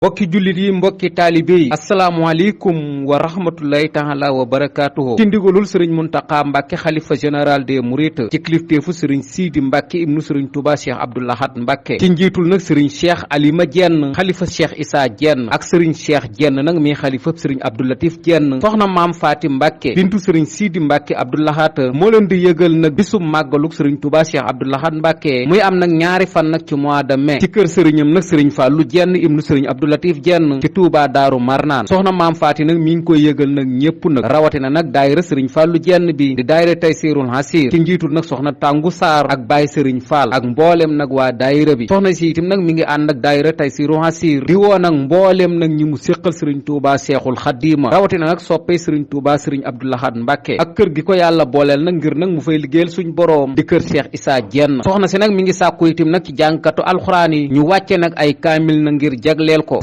mbokki jullit yi mbokki taalibe yi asalaamaaleykum wa rahmatullahi taala wa barakaatuhu ci ndigalul sëriñ Muntaxa Mbàkke xalifa général des mourides ci kilifteefu sëriñ Siidi Mbàkke ibnu sëriñ Tuuba Cheikh Abdou Lahad Mbàkke ci njiitul nag sëriñ Cheikh Alima Jenn xalifa Cheikh Issa Jenn ak sëriñ Cheikh Jenn nag mi xalifa sëriñ Abdou Latif Jenn soxna maam Faati Mbàkke bintu sëriñ Siidi Mbàkke Abdou Lahad moo leen di yëgal nag bisum màggaluk sëriñ Tuuba Cheikh Abdou Lahad Mbàkke muy am nag ñaari fan nag ci mois de mai ci kër sëriñam nag sëriñ Fàllu Jenn ibnu sëriñ Abdou Latif Jenn ci Touba Daaru Marnaan soxna maam Faati nag mi ngi koy yëgal nag ñépp nag rawatina nag daayira sëriñ Fàllu Jenn bi di daayira Taysirul Hasir ci njiitul nag soxna Tàngu Saar ak Baay sëriñ Fall ak mboolem nag waa daayira bi soxna si itam nag mi ngi ànd ak daayira Taysirul Hasir di woo nag mboolem nag ñi mu séqal sëriñ Touba Seexul Xadiima rawatina nag soppee sëriñ Touba sëriñ Abdou Lahad Mbàkke ak kër gi ko yàlla booleel nag ngir nag mu fay liggéeyal suñ boroom di kër Cheikh Issa Jenn soxna si nag mi ngi sàkku itam nag ci jàngkatu alxuraan yi ñu wàcce nag ay kaamil na ngir jagleel ko